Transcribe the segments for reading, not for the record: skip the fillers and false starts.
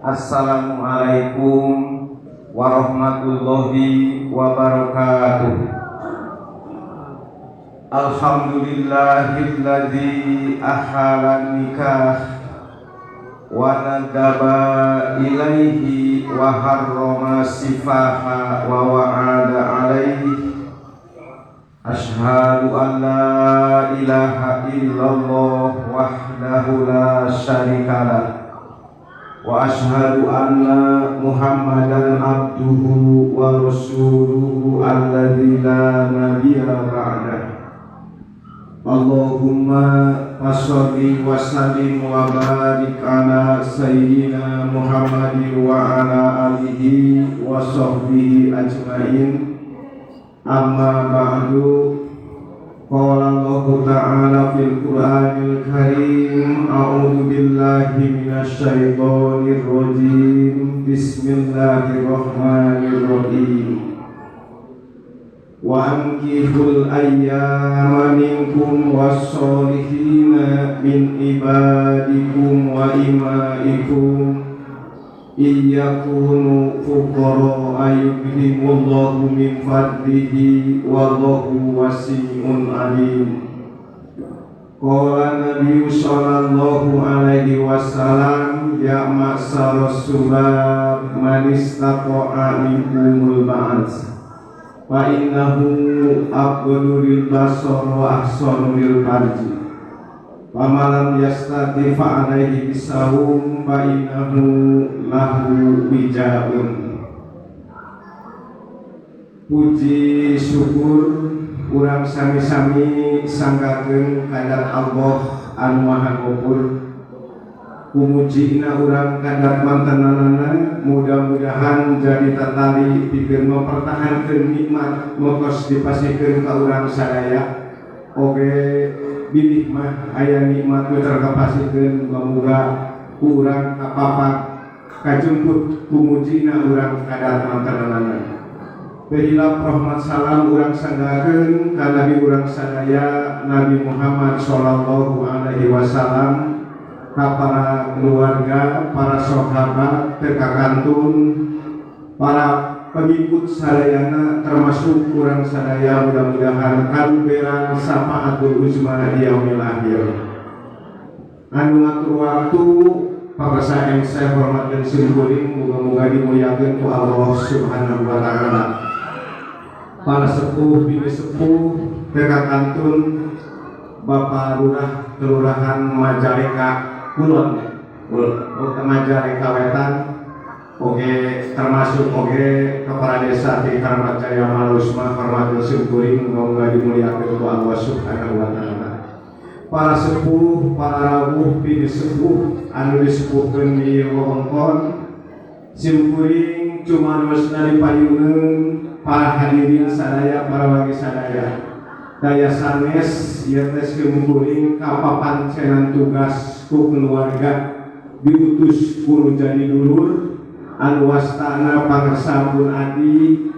Assalamualaikum warahmatullahi wabarakatuh. Alhamdulillahilladzi ahala nikah wa nadaba ilaihi wa harrama sifaha wa wa'ada alaihi. Ashhadu an la ilaha illallah wahdahu la syarikalah wa ashhadu anna Muhammadan abduhu wa rasuluhu alladzi la nabiyya ba'dah. Allahumma fasholli wa sallim wa barik ala sayyidina Muhammadin wa ala alihi wa sahbihi ajmain. Amma ba'du. Qala Allah Ta'ala fil Qur'anil Karim. A'udzu billahi minasy syaithanir rajim. Bismillahirrahmanirrahim. Wa ankihul ayyama minkum wassolihina min ibadikum wa imaikum iyakunu fuqara yughnihimullahu min fadlihi wallahu wasi'un alim. Qala Nabi sallallahu alaihi wasallam, ya ma'syara syabab, man istata'a minkumul ba'at fa innahu aqdu lil basar wa ahsanu lil farji. Faman lam yastati fa alaihi bisawm fa innahu lahu wijaun. Puji syukur urang sami-sami sanggakeun ka Allah anu Maha Gofur. Kumujina urang kadar mantenanana, mudah-mudahan jadi tatali pikeun mempertahankeun nikmat nu tos dipasihkeun ka urang sadaya. Oge bilih mah aya nikmat nu terkapasihkeun, muga-muga ku urang kapapak kajemput kumujina urang kadar mantenanana. Teu rahmat salam urang sanggakeun ka Nabi urang sadaya, Nabi Muhammad sallallahu alaihi wasallam, ka para keluarga, para sahabat, teu kakantun para pengikut sadayana, termasuk urang sadaya, mudah-mudahan kaluberan syafaatul uzma di yaumil akhir. Anu ngatur waktu paparsa MC, hormat dan simkuring, muga-muga dimuliakeun ku Allah Subhanahu wa Taala. Para sepuh, bini sepuh, teu kakantun Bapak Lurah Kelurahan Majalengka Kulon ya, Majalengka Wetan, oke, termasuk oke kepala desa di Keramat Jaya Malusma, hormat simkuring, muga-muga dimuliakeun ku Allah Subhanahu wa Taala. Para sepuh, para rawuh, bini sepuh anu disepuhkeun di wewengkon simkuring cumanosna di payuneun, para hadirin sadaya, para wargi sadaya, daya sanes ieu teh simkuring kapapancenan tugas ku keluarga, diutus ku jadi dulur anu wastana pangersa pun adi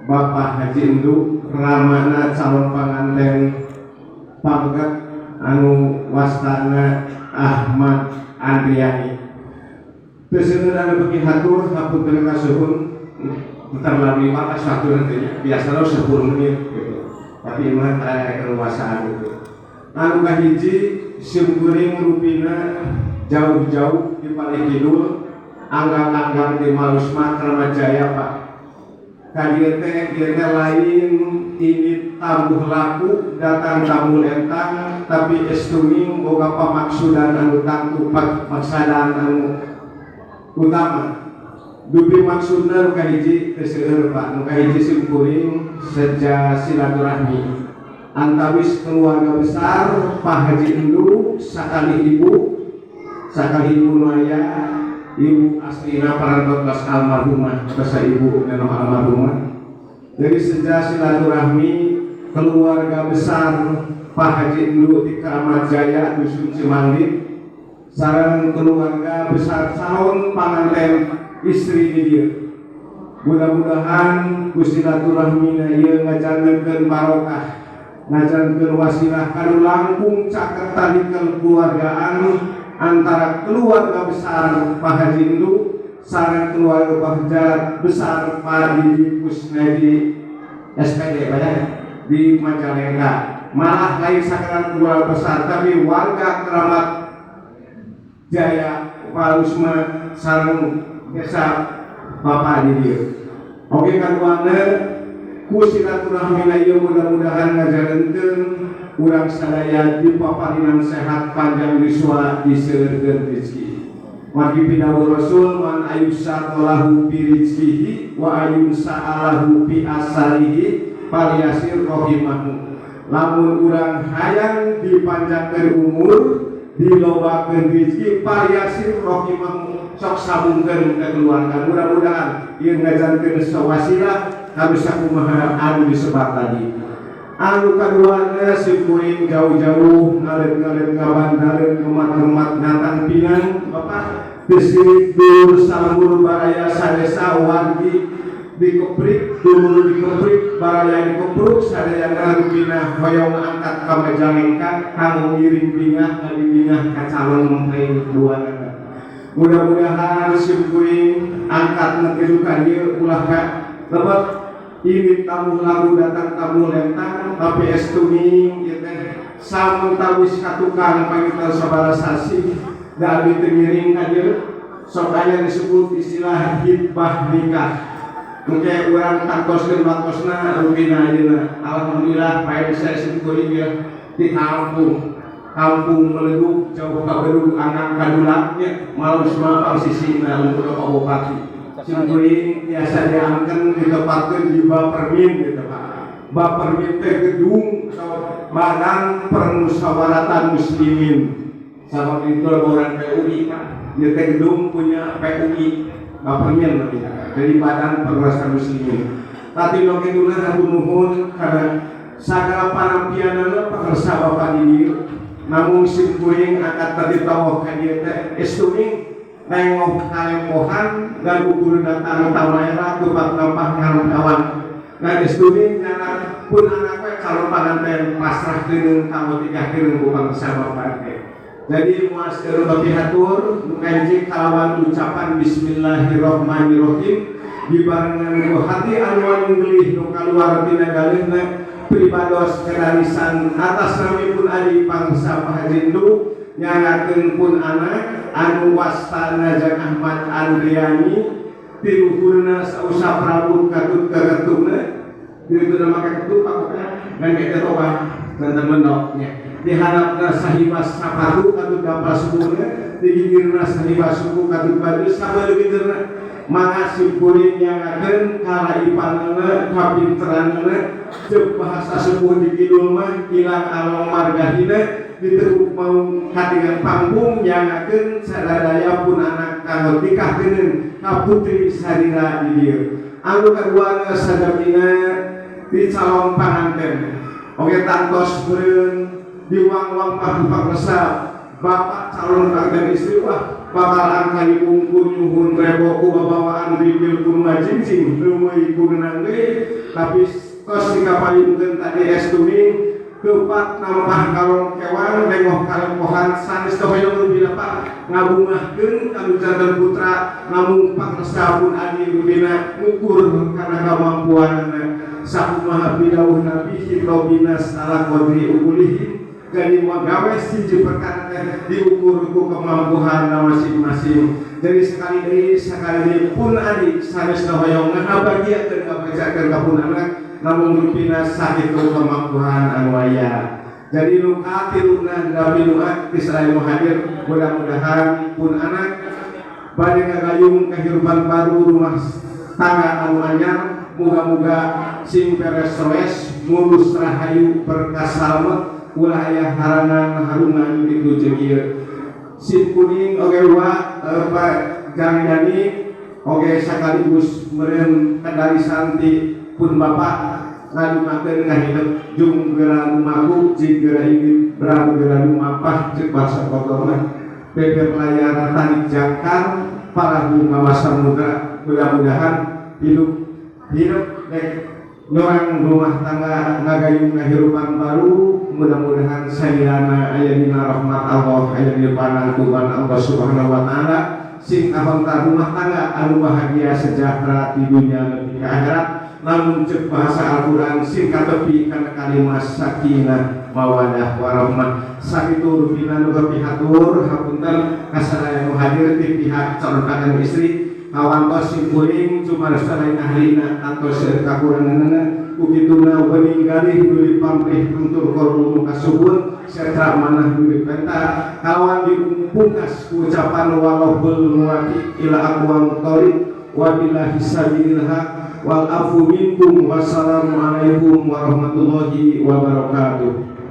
Bapak Haji Endu, ramana calon panganten pameget anu wastana Ahmad Andriani. Teu seueur anu beuki hatur hapunten kasuhun terlalu lima satu nantinya, biasanya 10 menit gitu, tapi mah ada keleluasaan gitu. Anu kahiji, simkuring rupina jauh-jauh di paling kidul, anggang-anggang di Malusma Kramat Jaya, Pak, ka dieu teh. Ieu teh lain ini tabuh laku datang tamu lentang, tapi estuning boga pamaksudan anu tangtu, maksadan anu utama. Dupi maksudna nu kahiji teu seueur, Pak. Nu kahiji, simkuring seja silaturahmi antawis keluarga besar Pak Haji Endu sakali ibu, sakali ibu nu aya, ibu aslina parantos almarhumah, basa ibu nenoh almarhumah. Jadi seja silaturahmi keluarga besar Pak Haji Endu di Keramat Jaya, Dusun Cimandi, sareng keluarga besar calon panganten istri di dieu, mudah-mudahan ku silaturahmina ieu ngajantenkeun barokah, ngajantenkeun wasilah kanu langkung caket tali kekeluargaan antara keluarga besar Pak Haji Endu. Sareng keluarga besar besar Pak Didi Kusnedi SPD, Pak, ya, di Majalengka. Malah lain sakadar keluarga besar, tapi warga Keramat Jaya, Pak Usma sareng desa Bapak di dieu. Oke, kaduana ku silaturahmi ieu mudah-mudahan ngajarankeun urang sadaya dipaparinan sehat, panjang yuswa, diseueurkeun rezeki. Margi pidawuh Rasul, man ayyubsatha lahu fi rizqihi wa ayyunsa'alahu fi atsarihi falyasil rahimahu. Lamun urang hayang dipanjangkeun umur, dilobakeun rezeki, falyasil rahimahu, sok sambungkeun ke keluarga. Mudah-mudahan ieu ngajankeun sawasilah harus sakumaha anu disebat tadi. Anu kaduana, simkuring jauh-jauh ngalet-ngalet, ngabandaleun, ngemat-ngemat ngatang pinang Bapak disirik dulur salembur, baraya sadesa, wargi dikeprik, dulur dikeprik, baraya dikepruk, sadayana rupina hoyong angkat ka Majalengka kanggo ngiring bingah ngabibingah ka calon mempelai duanana. Mudah-mudahan simkuring angkat nepi ka dieu ulah ka lebet ini tamu lagu datang tamu lentang, tapi estuning ieu teh samantawis ka tukang pangitan sabaraha sasih da abdi teu ngiring ka dieu. Sok aya disebut istilah hitbah nikah. Engke urang tangtoskeun waktosna. Rupina ayeuna alhamdulillah pae saya simkuring ya di kampung kampung meleduk, jauh ka bedug, anggang kadulak nya, malu semua pangsisina lembur Pak Bupati. Simkuring biasa diangken, ditempatkeun di Bapermin gitu, Pak. Bapermin teh gedung atau Badan Permusyawaratan Muslimin, sama itu orang PUI, Pak. Dia teh gedung punya PUI, Bapermin namanya, jadi Badan Permusyawaratan Muslimin. Tapi nu kituna hatur nuhun karena sagala panampianana pakersa Bapak di dieu. Namun simkuring angkat tadi tawah ka dieu teh estuning nengok kalempohan dan ukur datang tamaera tupat nampah kawan ngan estuning nyana pun anak we calon panganten pasrah deungeun kanggo tikahkeun ku pangsa Bapak teh. Jadi muas lebih hatur ngaji kalawan ucapan bismillahirrahmanirrahim, dibarengan ku hati anu anu nu kaluar tina galeuhna pribados kedalisan atas nami pun adi pangsa Pak Haji Ndu nyangakeun pun anak anu wastana Jang Ahmad Andriani, tiluhurna sausap rambut katut kagetungna itu nama ketut Pak dan kayak toba dan temen nya, diharapna sahibas sapatu katut dampal sukunya, digigirna sahibas suku katut baju sabeuleugeurna. Maka simkuring nyangakeun kalaipanana, kapinteranana, ceuk bahasa sepuh di kidul mah ilang along margahina, ditekuk mau katingan panggung, nyangakeun sadaya pun anak kanggo tikahkeun ka putri sarira di dieu. Anu kaduana, sajamina di calon panganten oke tangtos beureun diwang-wang paku bapak calon panganten istri, wah bakal angkai ungkur nyuhun rebo ku babawaan ripil ku majingjing reumeuy ku nenang deui. Tapi tos dikapayungkeun tadi estuning kepat nampah kalong kewan, nengoh kalempohan, sanes teu hoyong rupina Pak ngabungahkeun kanu janten putra, namung pangresa pun adi rupina ngukur kana kemampuanana. Sakumaha pidawuh Nabi, hitobina ala qadri uqulihim. Jadi gawe siji perkara teh diukur ku kemampuan masing-masing. Jadi sekali deui pun adi sanes hoyong ngabagiakeun, ngabacakeun ka pun anak, namun rupina sakitu kemampuan anu aya. Jadi nu katiluna dami nu ti sadaya nu hadir, mudah-mudahan pun anak bade ngagayung kehidupan baru, rumah tangga anu anyar, muga-muga sing beres roes, mulus rahayu, berkah salamet, ulah aya harangan harungan itu jeung ieu. Sim kuring oge wa Pak Jang Yani oge sekaligus meureun kedalisan ti pun bapak ngadumakeun ngahidep jung geura lumaku jig geura ingin berang geura lumapah, ceuk bahasa kotor mah, beber layar tarik jangkar parahu ngawa samudra. Mudah-mudahan hidup hidup dek nyorang rumah tangga, ngagayung kehidupan baru, mudah-mudahan sayana aya dina rahmat Allah, aya di panangkuban Allah Subhanahu wa Taala. Sing kakonta rumah tangga anu bahagia, sejahtera di dunia nepi ka akhirat. Namun cek bahasa Al-Quran, sing katepi kana kalimat sakinah, mawadah, warahmah. Sakitu rupina nu kapihatur. Hapunten kasadaya nu hadir ti pihak calon panganten istri, kawantos simkuring cuma lain ahlina, kantos seueur kakuranganna. Ku kituna wening galih nuli pamrih huntur korbu nu kasuhun setra manah nuli penta kawan dipungkas ku ucapan wallahul muwaffiq ila aqwamit thoriq, wabillahi sabilil haq wal afu minkum. Wassalamualaikum warahmatullahi wabarakatuh.